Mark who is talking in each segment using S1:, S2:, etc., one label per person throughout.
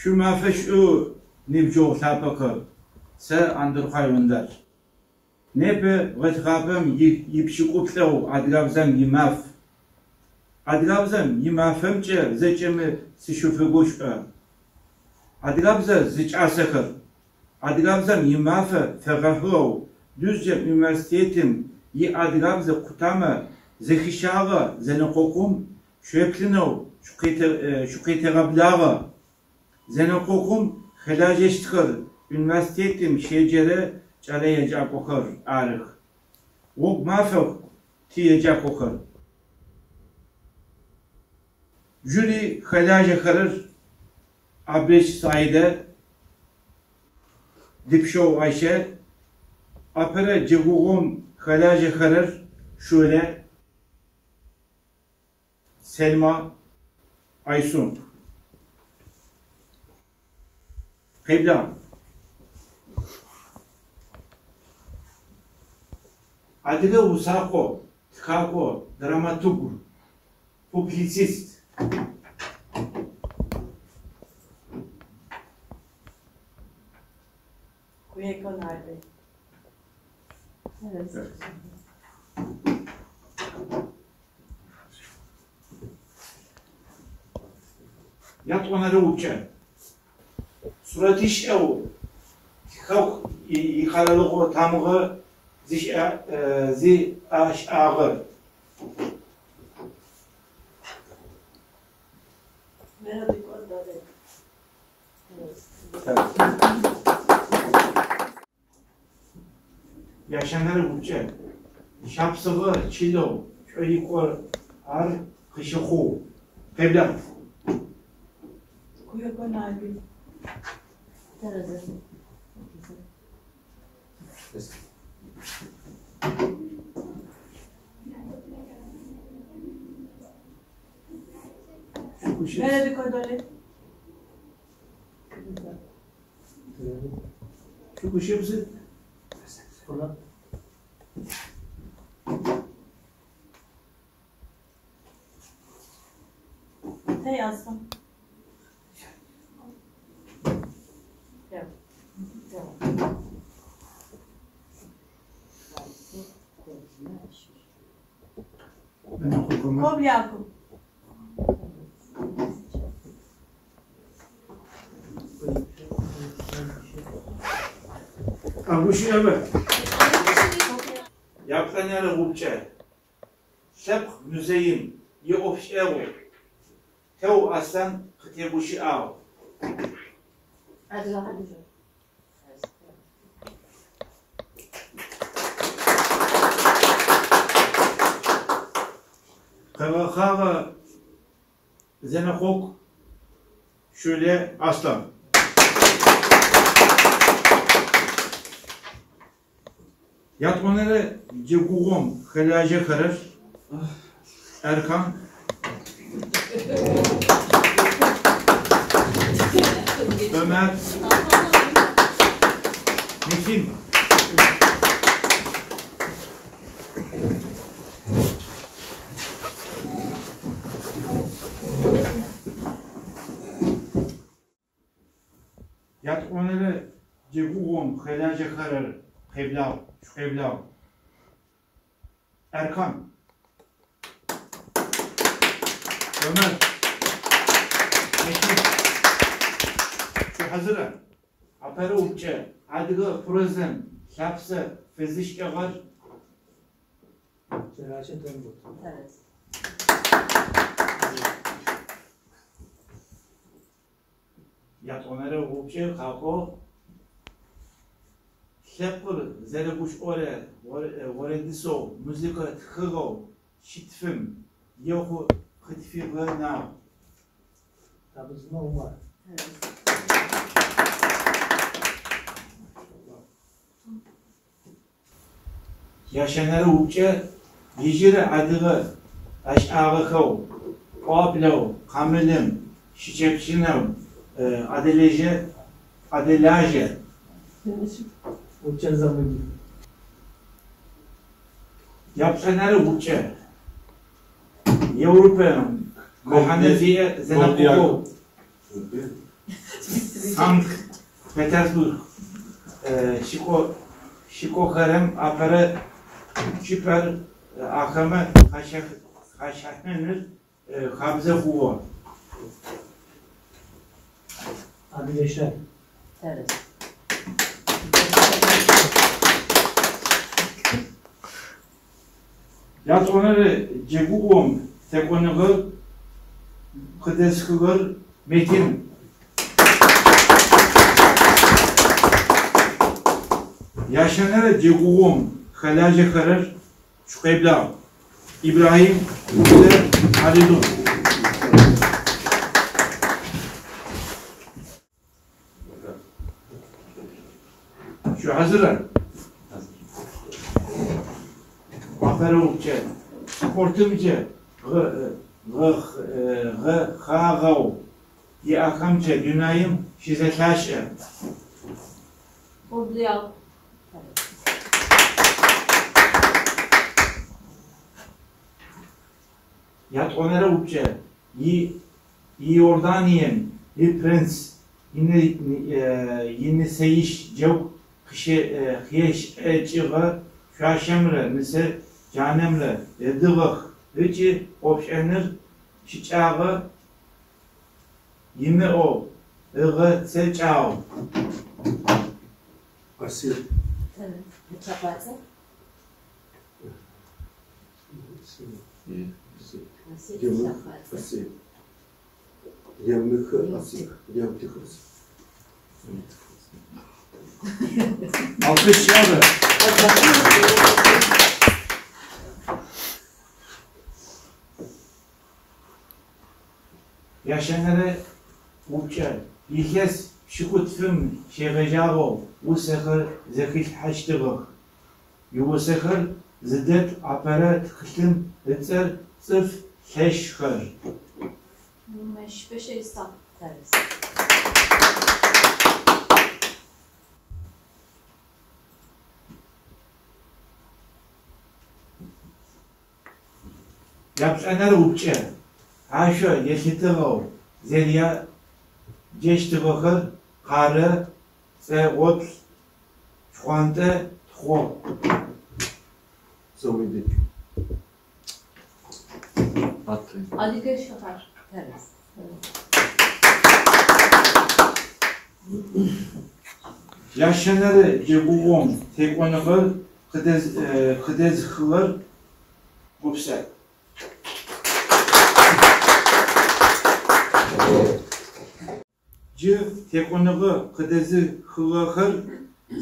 S1: Шъуимафэ шӏу, ныбджэгъу лъапӏэхэр! Сэ Андырхъое Ондар. Непэ гъэтхапэм ипшӏыкӏуплӏэу адыгабзэм имаф. Адыгабзэм имафэмкӏэ зэкӏэми сышъуфэгушӏо. Адыгабзэр зикӏасэхэр. Адыгабзэм имафэ фэгъэхьыгъэу Дюздже университетым иадыгабзэ къутамэ зэхищагъэ зэнэкъокъум шъуеплъынэу шъукъетэгъэблагъэ. Зэнэкъокъум хэлажьэщтхэр университетым щеджэрэ кӏэлэеджакӏохэр арых. Гъогу мафэх тиеджакӏохэр. Жюри хэлажьэхэрэр Абрэдж Саидэ, Дыпшэу Айщэ, апэрэ джэгугъом хэлажьэхэрэр Шулэ, Сельма, Айсун. Къеблагъ. Адыгэ усакӏо, тхакӏо, драматург, публицист.
S2: Куеко Налбый.
S1: Ятӏонэрэ упчӏэ. Сурэтышӏэу тихэку икъэралыгъо тамыгъэ зиӏэшӏагъэр.
S2: Мерэдыкъо Долэт.
S1: Ящэнэрэ упчӏэ. Шапсыгъэ чылэу Шӏоикъо ар къыщыхъугъ. Къеблагъ.
S2: Куеко Налбый. Мерэдыкъо Долэт.
S1: Шъугущыӏ.
S2: Тэ Аслъан. Кобл Якуб.
S1: Къэгущыӏэмэ. Яплӏэнэрэ упчӏэ. Лъэпкъ музеим иӏофшӏэгъу Тэу Аслъан къытегущыӏагъ. Къыгъэхъагъэ зэнэкъокъу Шулэ Аслъан. Ятӏонэрэ джэгугъом хэлажьэхэрэр Эркан, Ömer, Metin. Ятӏонэрэ джэгугъом хэлажьэхэрэр къеблагъ, шъукъеблагъ. Эркан, Ömer, Metin. Шъухьазыра? Апэрэ упчӏэ. Адыгэ прозэм лъапсэ фэзышӏыгъэр
S3: Кӏэращэ Тембот.
S1: Ятӏонэрэ упчӏэ къакӏо. Лъэпкъыр зэрэгушӏорэ орэдысэу, музыкэ тхыгъэу шъитфым ехъу къытфигъэнагъ.
S3: Табызмэ Умар.
S1: Ящэнэрэ упчӏэ. Ижъырэ адыгэ ӏэшӏагъэхэу пӏуаблэу, къамылым, шыкӏэпщынэм адэлажьэ.
S3: Упчӏэр зэмыги.
S1: Яплӏэнэрэ упчӏэ. Европэм мэхьанэ зиӏэ зэнэкъокъоу. Санкт-Петербург щыкӏохэрэм апэрэ чӏыпӏэр ахэмэ къащахьыныр хабзэ хъугъэ.
S3: Адыгэ щай.
S4: Тэрэз.
S1: Ятӏонэрэ джэгугъом текӏоныгъэр къыдэзыхыгъэр Метин. Ящэнэрэ джэгугъом хэлажьэхэрэр шъукъеблагъ. Ибрахьим Гулэ Халидун. Шъухьазыра? Апэрэ упчӏэ. Спортымкӏэ гъэхъагъэу иӏэхэмкӏэ дунаим щызэлъашӏэ.
S2: Облыял.
S1: Ятӏонэрэ упчӏэ. Иорданием ипринц инысэищ джэгу къыщешӏэкӏыгъэ шъуашэмрэ нысэ джанэмрэ ыдыгъэх ыкӏи ӏофшӏэныр щыкӏагъэ имыӏэу ыгъэцэкӏагъ.
S5: Асир.
S4: Тэрэз. Ылъэкъуацӏэр? Асир ылъэкъуацӏэр.
S5: Асир. Евнухы Асир. Евтих Асир.
S1: Алкыш чалы. Ящэнэрэ упчӏэ. Илъэс пшӏыкӏутфым щегъэжьагъэу усэхэр зэхилъхьэщтыгъэх. Иусэхэр зыдэт апэрэ тхылъым ыцӏэр «Цӏыф лъэшхэр».
S2: Мэщбэшӏэ Исхьакъ.
S4: Тэрэз.
S1: Яплӏэнэрэ упчӏэ. Ашъо елъытыгъэу зэряджэщтыгъэхэр къарэ, цӏэгъоплъ, шхъуантӏэ, тхъу.
S5: Заурбек.
S2: Адыгэ шыхэр.
S4: Тэрэз.
S1: Ящэнэрэ джэгугъом текӏоныгъэр къыдэзыхыгъэр Гупсэ. Джы текӏоныгъэ къыдэзыхыгъэхэр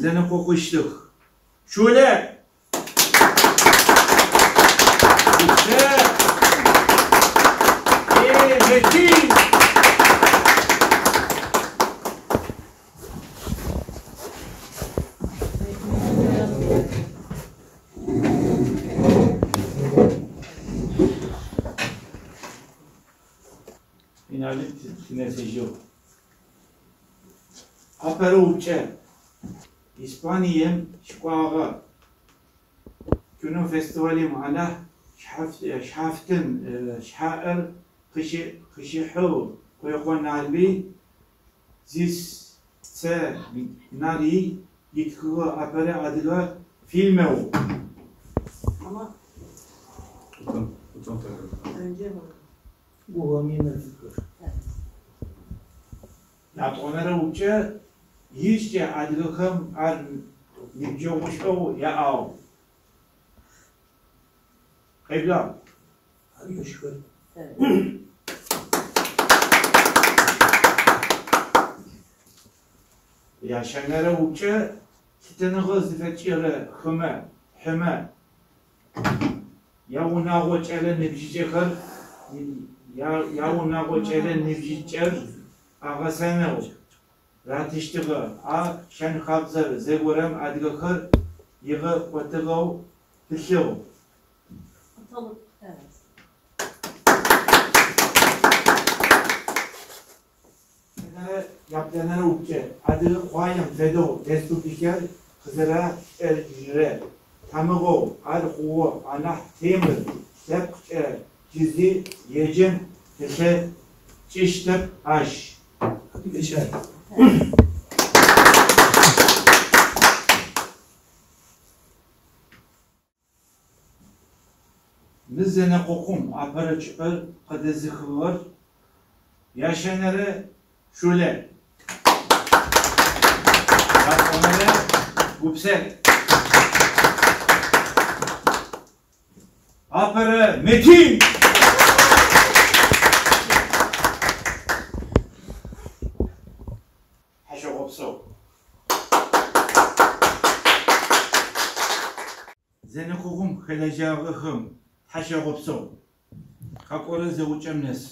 S1: зэнэкъокъущтых. Шулэ! Гупсэ! Метин! Финалым тынэсыжьыгъ. Апэрэ упчӏэ. Испанием щыкӏуагъэ кинофестивалым анахь шӏухьафтын шъхьаӏэр къыщихьыгъ Къуекъо Налбый зисценарий ытхыгъэ апэрэ адыгэ фильмэу.
S2: Ama önce mi?
S3: Гугъэм инэфыхэр.
S4: Тэрэз.
S1: Ятӏонэрэ упчӏэ. Ижъыкӏэ адыгэхэм ар ныбджэгъушӏоу яӏагъ. Къеблагъ.
S3: Адыгэ шыхэр.
S4: Тэрэз.
S1: Ящэнэрэ упчӏэ. Лъытэныгъэ зыфэтшӏырэ хымэ, хьымэ яунагъо кӏэлэ ныбжьыкӏэхэр яунагъо кӏэлэ ныбжьыкӏэр агъэсэнэу ратыщтыгъэ. А шэн-хабзэр зэгорэм адыгэхэр игъэкӏотыгъэу пылъыгъ.
S2: Atalık.
S4: Тэрэз.
S1: Яплӏэнэрэ упчӏэ. Адыгэ къуаем фэдэу республикэр къызэрашӏэжьырэ тамыгъэу ар хъугъэ анахь темыр лъэпкъкӏэ джы еджэн ылъэкӏыщтэп ащ.
S3: Адыгэ щай.
S4: Тэрэз.
S1: Мы зэнэкъокъум апэрэ чӏыпӏэр къыдэзыхыгъэр ящэнэрэ Шулэ. Ятӏонэрэ Гупсэт. Апэрэ Метин! Тхьашъуегъэпсэу. Зэнэкъокъум хэлэжьагъэхэм тхьашъуегъэпсэу. Къэкӏорэ зэӏукӏэм нэс.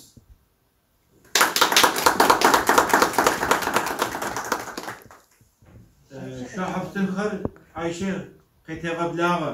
S1: Шӏухьафтынхэр Айщэ къетэгъэблагъэ.